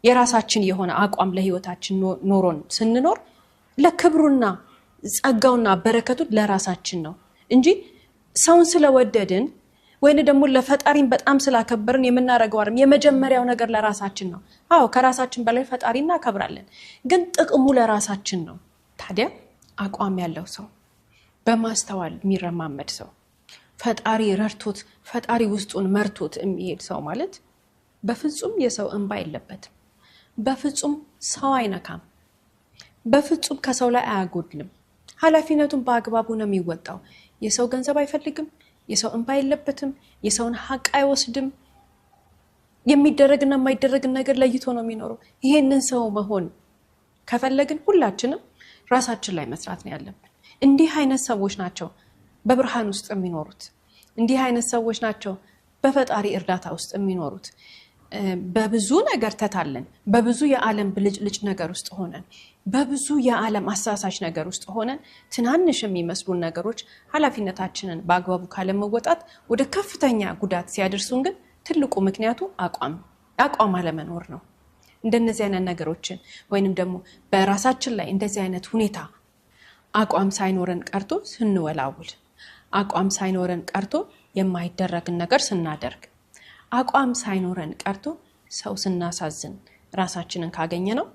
የራሳችን የሆነ አቋም ለህይወታችን ኖሮን ስንኖር ለክብሩና ጸጋውና በረከቱ ለራሳችን ነው እንጂ ሰውን ስለወደድን ወይን ደግሞ ለፈጣሪን በጣም ስላከበርን የምናደርገው አይደለም። የመጀመሪያው ነገር ለራሳችን ነው። አዎ፣ ከራሳችን በላይ ፈጣሪ እናከብራለን፣ ግን ጥቅሙ ለራሳችን ነው። ታዲያ አቋም ያለው ሰው፣ በማስተዋል የሚረማመድ ሰው፣ ፈጣሪ ረድቶት፣ ፈጣሪ ውስጡን መርቶት የሚሄድ ሰው ማለት በፍጹም የሰው እንባ የለበትም። በፍጹም ሰው አይነካም። በፍጹም ከሰው ላይ አያጎድልም። ኃላፊነቱን በአግባቡ ነው የሚወጣው። የሰው ገንዘብ አይፈልግም። የሰው እንባ የለበትም። የሰውን ሀቅ አይወስድም። የሚደረግና የማይደረግን ነገር ለይቶ ነው የሚኖረው። ይሄንን ሰው መሆን ከፈለግን ሁላችንም ራሳችን ላይ መስራት ነው ያለብን። እንዲህ አይነት ሰዎች ናቸው በብርሃን ውስጥ የሚኖሩት። እንዲህ አይነት ሰዎች ናቸው በፈጣሪ እርዳታ ውስጥ የሚኖሩት። በብዙ ነገር ተታለን፣ በብዙ የዓለም ብልጭልጭ ነገር ውስጥ ሆነን፣ በብዙ የዓለም አሳሳች ነገር ውስጥ ሆነን ትናንሽ የሚመስሉን ነገሮች ኃላፊነታችንን በአግባቡ ካለመወጣት ወደ ከፍተኛ ጉዳት ሲያደርሱን ግን ትልቁ ምክንያቱ አቋም አለመኖር ነው። እንደነዚህ አይነት ነገሮችን ወይንም ደግሞ በራሳችን ላይ እንደዚህ አይነት ሁኔታ አቋም ሳይኖረን ቀርቶ ስንወላውል፣ አቋም ሳይኖረን ቀርቶ የማይደረግን ነገር ስናደርግ፣ አቋም ሳይኖረን ቀርቶ ሰው ስናሳዝን ራሳችንን ካገኘ ነው